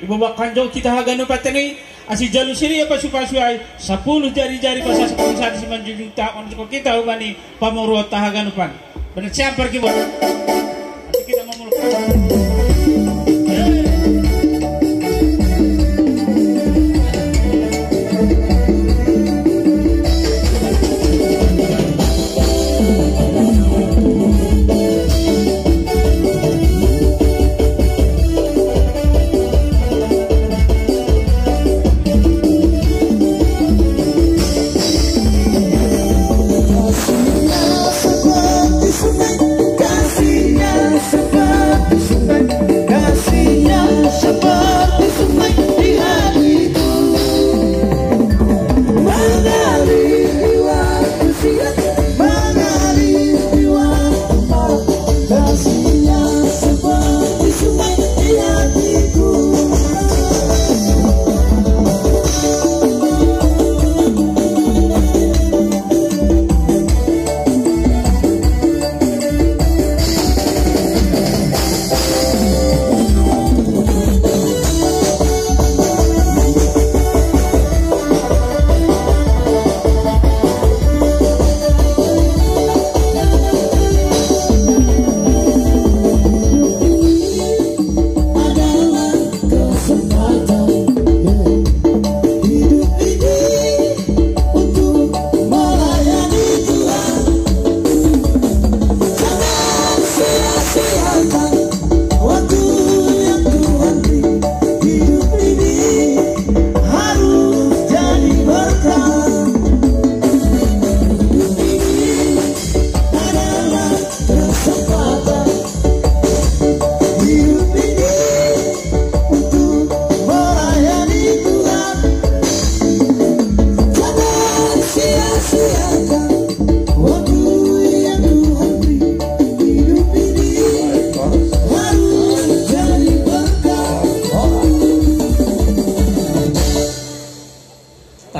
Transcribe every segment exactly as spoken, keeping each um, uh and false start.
Ibawa kanjong kita haganupan tani, asi jalu siri apa supa suai, sapuluh jari-jari pasal sapuluh sari simanjujung ta on ko kita ubani pamoro ta haganupan. Benar siapa ki buat. Nanti kita mau muluk.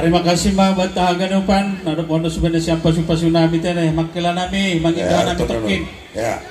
Terima kasih ma buat haganupan, nado pono sebenarnya siapa supa tsunami tene, makela nami, mangita nami tokin. Ya.